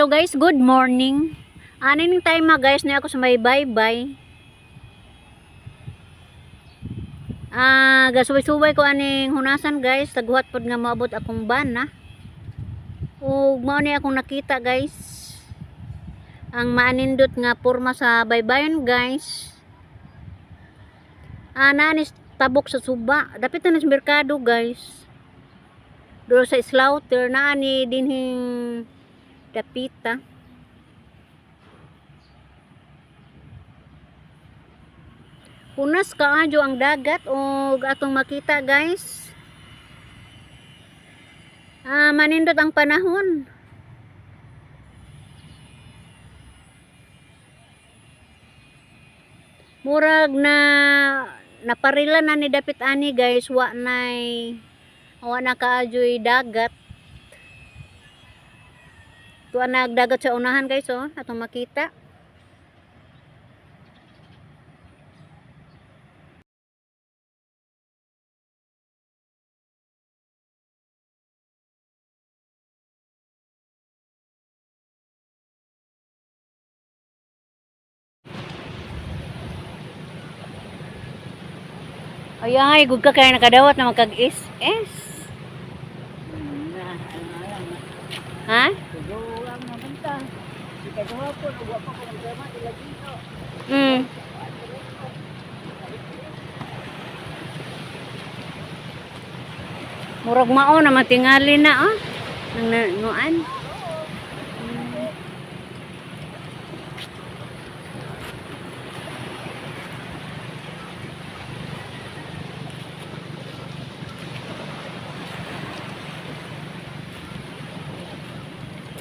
Hello guys, good morning. Ano ning time ma guys, niya ako sa may bye-bye. Ah, gasuway-suway ko aning hunasan guys, taghuat pod nga moabot akong bana. Ug mao ni akong nakita guys. Ang maanindot nga porma sa baybayon guys. Ah, naa ni tabok sa suba. Dapit na sa merkado guys. Doon sa slaughter naa ni dinhing dapita. Punas kaadyo ang dagat og atong makita guys. Ah, manindot ang panahon. Murag na naparila na ni dapit ani guys, wa nay wa na kaadyoy dagat. Tuwa nagdagat sa unahan guys oh, atong makita. Ay ay, gud ka kaya nakadawat na magkag SS. Ha? Murag mao na matingali na ah. Nang nanguan.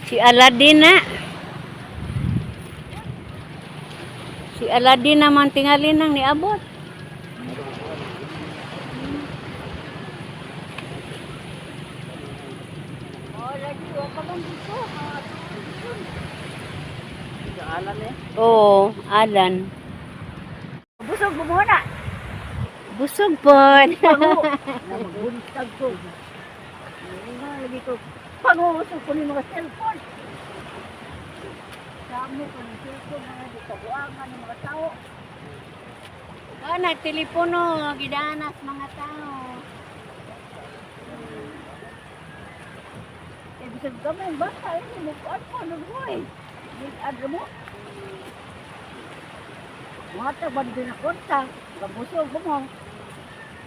Si Aladdin na. Si Aladdin naman tingali nang niabot. Alan eh. Oo, Alan. Busog mo muna. Busog po. Pangu. Na magbuntag ko. Nga lagi ko. Pangusog ko ni mga cellphone. Damo ko ng cellphone mga di kabuangan ng mga tao. Ah, nagtelepono, gidanas mga tao. Eh bisag kami bata eh mo kuan ko nagbuhay. Di mo. Mata ba din na kwarta? Kabusog ko mo.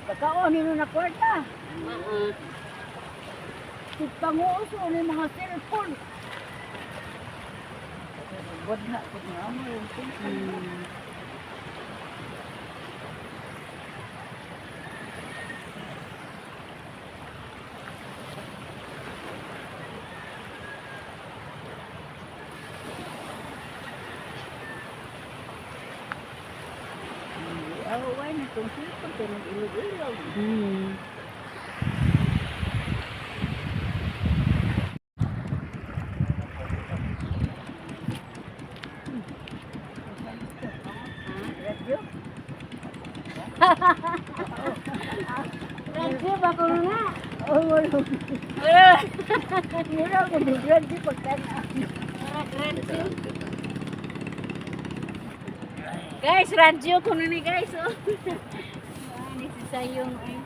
Kakaon nino na kwarta. Oo. Panguso ni mga cellphone. Wala ko na mo yung cellphone. Away na itong cellphone kaya nag-ilog-ilog. Radyo? Radyo ba ko na? Oh, wala. Wala ko ng radyo pagkana. Radyo. Guys, radyo ko na ni guys oh. Ah, ni si Sayong ay.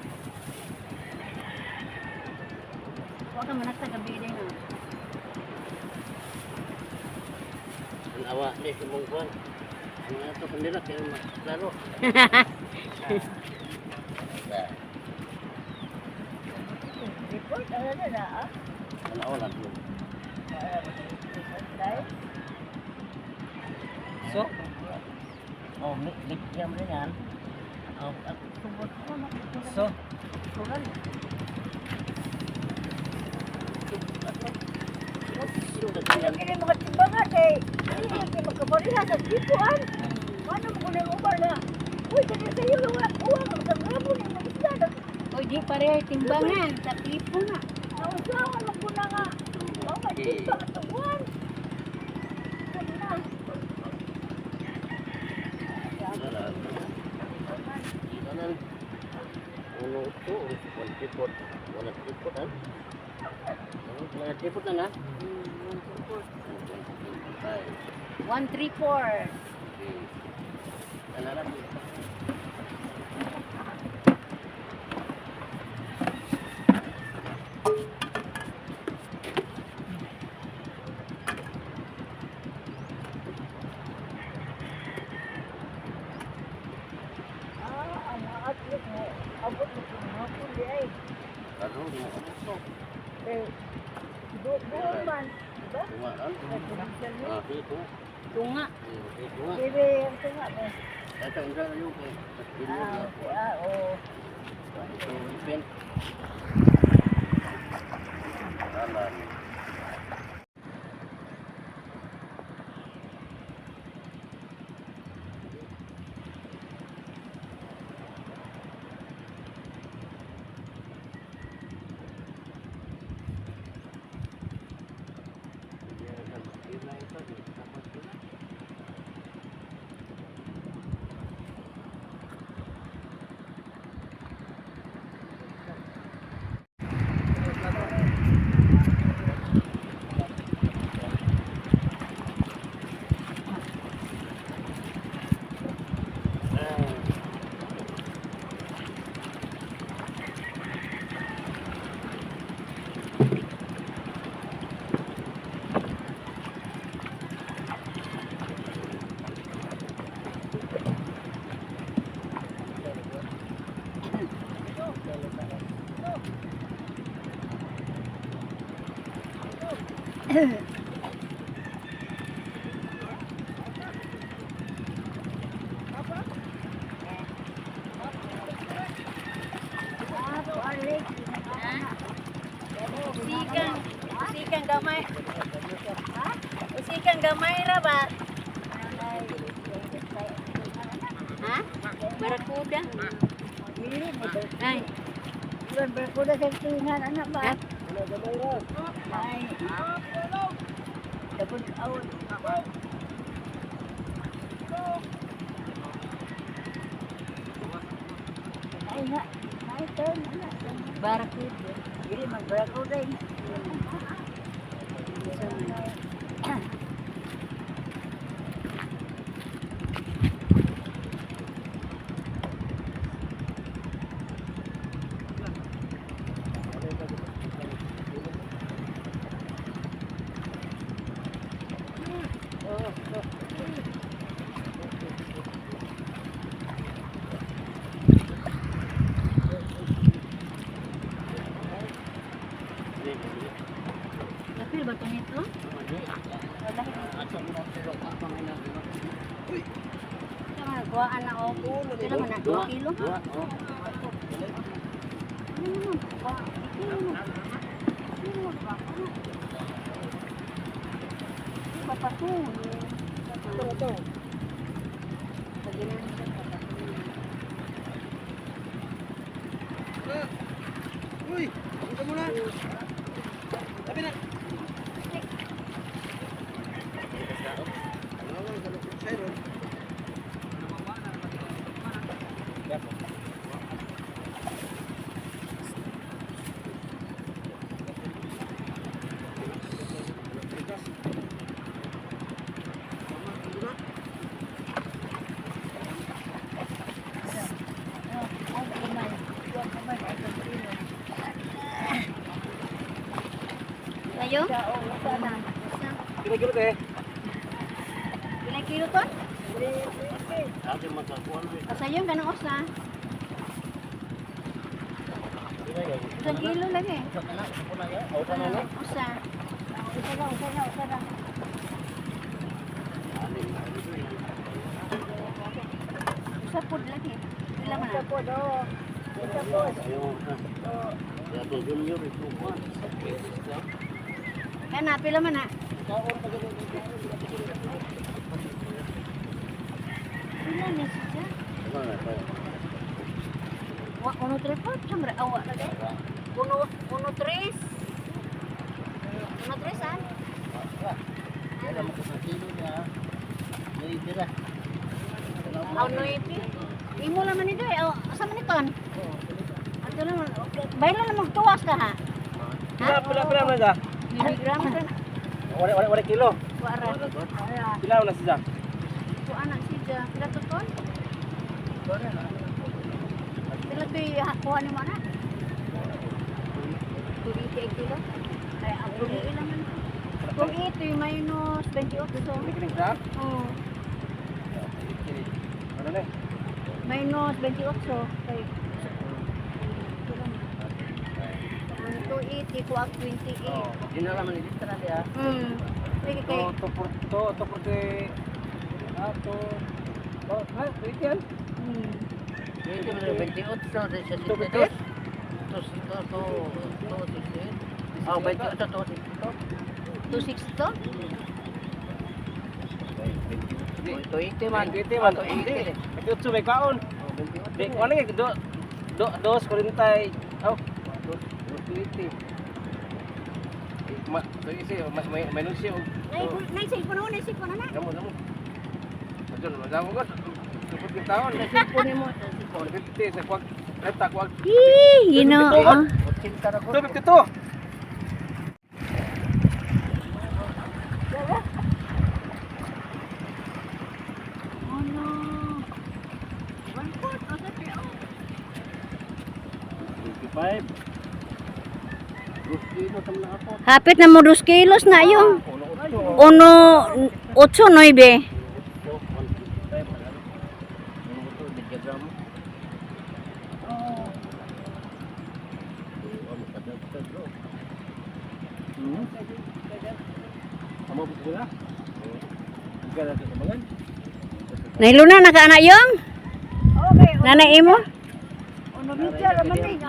Wa ka manak sa gabi din oh. Ang awa ni si mong kuwan. Ang ato kanila kaya mas klaro. Report, ano na na ah? Ang awa lang. So, oh, bigyan mo rin yan. Oh, so, Ano kini mga timbangan kay hindi kay magkabariha sa tipuan. Ano mo kung ubar na? Uy, kani sa iyo nga uwa ang grabo ni mga isda. Oy, di pareha timbangan sa tipo na. Nausawan mo kuna nga. Wa man timbang tuwan. Ano na? Kanan. Uno, ito, one tripod. Wala tripod, ah. Wala tripod na na. 4. 1, 3, 4. Okay. Ano lang? Ah, ang mga atlet mo. Abot mo kung hapon di ay. Ano mo abuso? Eh, doon man. Diba? Tunga lang. Nagpapasal mo. Ah, dito. Tunga. Dito nga. Bebe, ang tunga ba? Ito, hindi na yung kay. Ah, ah, oo. Ito, ipin. Alam. Ah, kuan lake. Ha? Usikang. Usikang gamay. Ha? Usikang gamay ra ba? Ha? Barakuda. Dili mo daw. Ay. Ulan barkuda sa tingan anak ba? Ha? Ay. Tapos out. Ay nga, ay turn anak. Barakuda. Dili man barkuda. Kapil ba ito nito? Wala. Ito nga, kuhaan na o. Pila man na? 2 kilo? Dua, oh. Ano naman? Kuha. Kilo na. Kilo ba? Ano? Di ba patuloy? Ito. Pag siya papatuloy. Uy, punta muna. Tabi na. Ay, kamay. Duwa kamay, ay kilo. Tayo? Sa o, usa na. Kilo kilo te. Ilang kilo to? 320. Ate magkakuan mo. Kasayon ka ng usa. 1 kilo lang eh. Usa ka na, usa na ya. Usa na na. Usa. Usa na, usa na, usa na. Usa pod lang eh. Pila man Usa na? po, oo. Usa po. Ayo. Oo. Ya to junior ito kuan. Kana, pila man na? Pila ni siya? Ano na pa? Wa uno tres po, siyempre awa na din. Uno, uno tres. Uno tres ah. Wala mo sa kilo niya. May tira. Aw nueve. Imo laman ni Doy. Aw, asa man iton? Ato naman. Okay. Baylo na magtuwas ka ha. Pila pila pila man ka. 9 gramos na. Wala wala wala kilo. Wara. Wala. Pila na siya? Kuan na siya. Pila to ton? Pila to kuha ni mo na? 280 kilo. Ay, ang Tugi lang man. Kung ito minus 28. Kinig na? Oh, Ano na? minus 28 kay ang 280 ko ang 28. Oh. Dinala man dito na siya. Sige kay To to to to to ah to. Oh, ha, wait yan. 28 sa 28? 2 2 2 2 Oh, 28 2 262? 280 man. 20 man. 28 may kaon. Di ko ano do do dos kurintay. Oh, dos 20. Ma, to isi may minus siya. Nay, nay cellphone mo, nay cellphone na. Damo damo. Adyon, damo ko. Supot yung taon. Cellphone mo, cellphone. 50 sa kwag. Renta kwag. Ih, Ginoo. 80 ra ko. 252. Oh no. 1/4 o sa tiyo. 25. Dos kilo tam na ako. Hapit na mo 2 kilos na yung. Uno, otso, nueve. So, 155 man. Ano to, diagram? Oo. Oh, makadagdag bro. Amo po sila. Gala sa kabangan. Nahilo na nakaana yung? Okay. Nanay imo? Uno meter man ni.